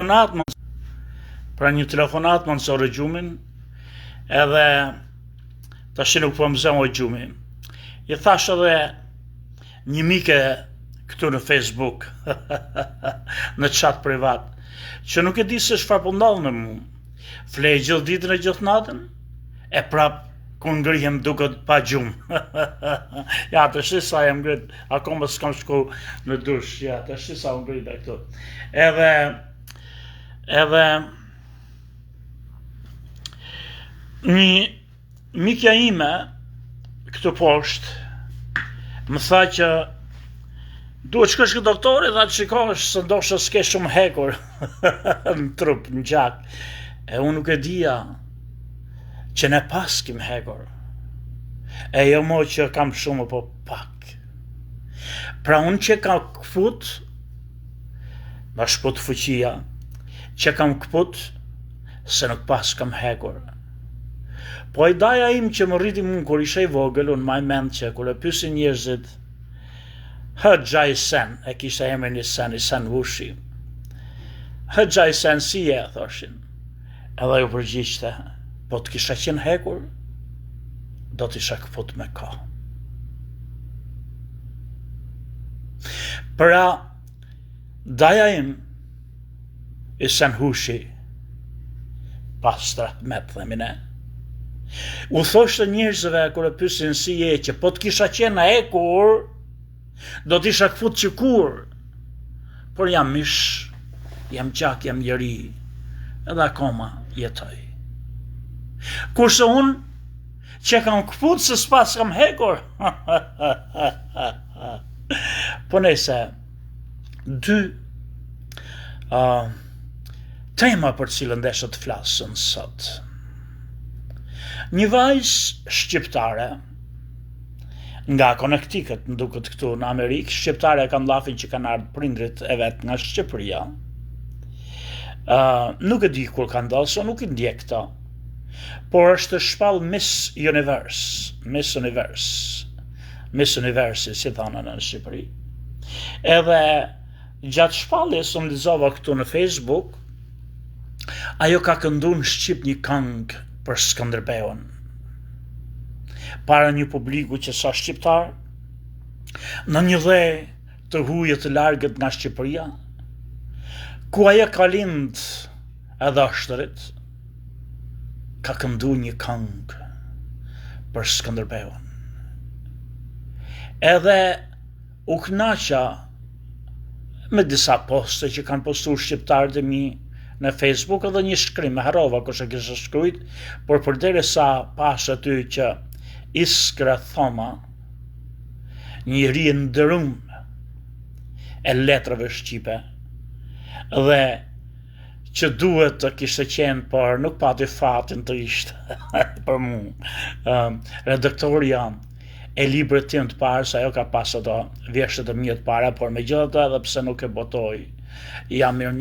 Telefonatë më pra një telefonatë më nxori gjumin edhe tashi nuk po më zë më gjumi. I thash edhe një mike këtu në Facebook në chat privat që nuk e di se çfarë po ndodh me mua. Flej gjithë ditën e gjithë natën e prap kur ngrihem duket pa gjumë. ja, tashi sa jam ngrit, akoma s'kam shku në dush, ja, tashi sa u ngrita këtu. Edhe, edhe, një mikja ime, këtu poshtë, më tha që duhet shkosh ke doktori dhe të shikosh se ndoshta s'ke shumë hekur në trup, në gjak. E unë nuk e dija, që ne paskim hekur. E jo mo që kam shumë, po pak. Pra unë që kam këput, më shput fuqia, që kam këput, se nuk paskam hekur. Po ai daja im që më rriti mu kur isha i vogël, unë maj mend që kur e pysin njerëzit, hë xha Isen, e kishte emrin Isen, Isen Vushi. Hë xha Isen, si je, thoshin. Edhe ai u përgjigjte, po të kisha qenë hekur, do të isha këput me kohë. Pra, daja im, Isen Hushi, pastë rahmet themi ne, u thoshte njerëzve kur e pysin si je që po të kisha qenë hekur, Do të isha këput që kur, por jam mish, jam gjak, jam njeri, edhe akoma jetoj. Kurse unë, që kam këput se s'paskam hekur, po nejse, dy uh, tema për të cilën desha të flas unë sot. Një vajzë shqiptare, Nga Connecticut, më duket këtu në Amerikë, shqiptare e kam llafin që kanë ardhur prindrit e vet nga Shqipëria. Uh, nuk e di kur ka ndodhur, se nuk i ndjek këto. Por është shpall Miss Universe, Miss Universe, Miss Universe, si thonë në Shqipëri. Edhe gjatë shpalljes unë lexova këtu në Facebook, ajo ka këndu në Shqip një këngë për Skënderbeun. Para një publiku që sa shqiptar, në një dhe të huj e të largët nga Shqipëria, ku ajo ka lind edhe është rrit, ka këndu një këngë për Skënderbeun. Edhe U kënaqa me disa poste që kanë postu shqiptarët e mi në Facebook edhe një shkrim, e harrova kush e kishte shkrujt, por përderisa pashë aty që Iskra Thoma, njeri i nderum e letrave shqipe, dhe që duhet të kishte qenë, por nuk pati fatin të ishte për mu. Um, redaktorja e librit tim të parë, se ajo ka pas ato vjeshtët e mia të para, por megjithatë edhe pse nuk e botoi, jam mirë.